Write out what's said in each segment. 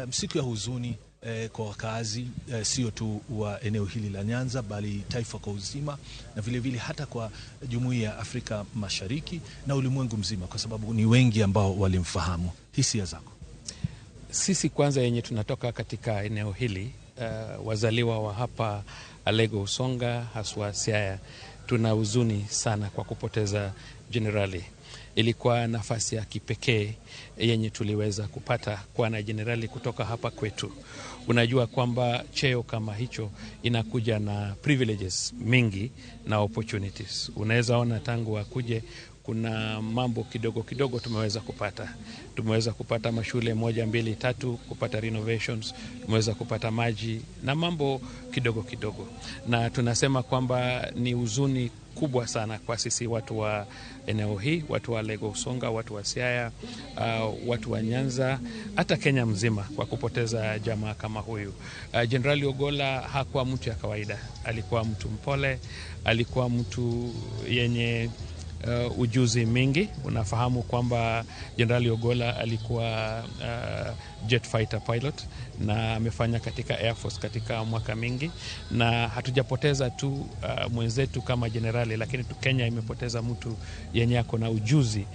Siku ya huzuni kwa wakazi sio tu wa eneo hili la Nyanza bali taifa kwa uzima na vile vile hata kwa jumuiya ya Afrika Mashariki na ulimwengu mzima, kwa sababu ni wengi ambao walimfahamu. Hisia zako? Sisi kwanza yenye tunatoka katika eneo hili, wazaliwa wa hapa Alego Usonga, haswa Siaya, tuna huzuni sana kwa kupoteza jenerali. Ilikuwa nafasi ya kipekee yenye tuliweza kupata kuwa na jenerali kutoka hapa kwetu. Unajua kwamba cheo kama hicho inakuja na privileges mingi na opportunities. Unaweza ona tangu akuje kuna mambo kidogo kidogo tumeweza kupata. Tumeweza kupata mashule moja, mbili, tatu, kupata renovations, tumeweza kupata maji na mambo kidogo kidogo, na tunasema kwamba ni huzuni kubwa sana kwa sisi watu wa eneo hii, watu wa Alego Usonga, watu wa Siaya, watu wa Nyanza, hata Kenya mzima kwa kupoteza jamaa kama huyu. Jenerali Ogolla hakuwa mtu ya kawaida, alikuwa mtu mpole, alikuwa mtu yenye ujuzi mingi. Unafahamu kwamba Jenerali Ogolla alikuwa jet fighter pilot na amefanya katika Air Force katika mwaka mingi, na hatujapoteza tu mwenzetu kama jenerali, lakini tu Kenya imepoteza mtu yenye ako na ujuzi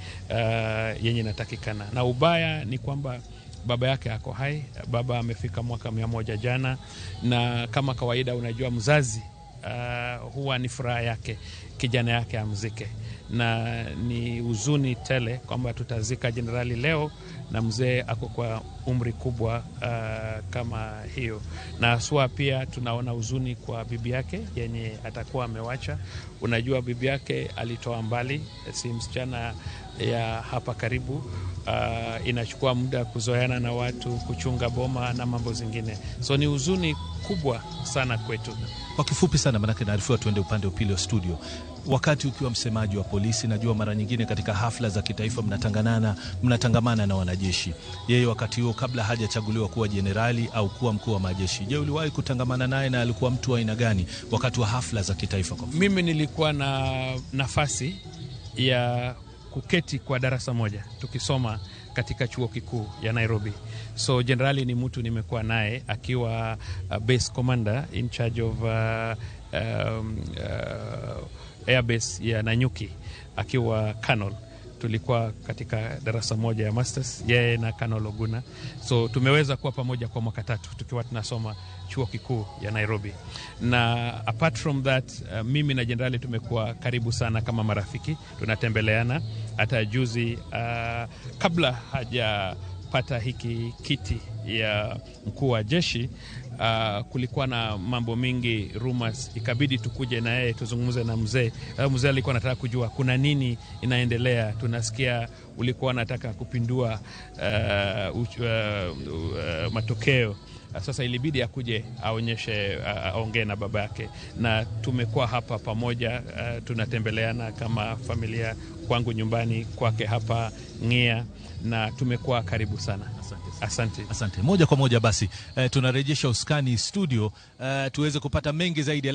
yenye inatakikana. Na ubaya ni kwamba baba yake ako hai, baba amefika mwaka 100 jana, na kama kawaida, unajua mzazi huwa ni furaha yake kijana yake amzike, na ni huzuni tele kwamba tutazika jenerali leo na mzee ako kwa umri kubwa kama hiyo, na haswa pia tunaona huzuni kwa bibi yake yenye atakuwa amewacha. Unajua bibi yake alitoa mbali, si msichana ya hapa karibu. Inachukua muda kuzoeana na watu, kuchunga boma na mambo zingine, so ni huzuni kubwa sana kwetu. Kwa kifupi sana, maanake naarifiwa tuende upande wa pili wa studio. Wakati ukiwa msemaji wa polisi, najua mara nyingine katika hafla za kitaifa mnatangamana na wanajeshi. Yeye wakati huo kabla hajachaguliwa kuwa jenerali au kuwa mkuu wa majeshi, je, uliwahi kutangamana naye na alikuwa mtu wa aina gani wakati wa hafla za kitaifa? Kwa Mimi nilikuwa na nafasi ya kuketi kwa darasa moja tukisoma katika chuo kikuu ya Nairobi. So jenerali ni mtu nimekuwa naye akiwa base commander in charge of airbase ya Nanyuki akiwa colonel. Tulikuwa katika darasa moja ya masters, yeye na Colonel Oguna, so tumeweza kuwa pamoja kwa mwaka 3 tukiwa tunasoma chuo kikuu ya Nairobi. Na apart from that, mimi na jenerali tumekuwa karibu sana kama marafiki, tunatembeleana. Hata juzi kabla hajapata hiki kiti ya mkuu wa jeshi, kulikuwa na mambo mingi rumors, ikabidi tukuje na yeye tuzungumze na mzee. Mzee alikuwa anataka kujua kuna nini inaendelea. Tunasikia ulikuwa unataka kupindua matokeo. Sasa ilibidi akuje aonyeshe, aongee na baba yake, na tumekuwa hapa pamoja, tunatembeleana kama familia, kwangu nyumbani, kwake hapa Ng'ia, na tumekuwa karibu sana. Asante. Asante. Asante. Moja kwa moja basi tunarejesha usukani studio tuweze kupata mengi zaidi.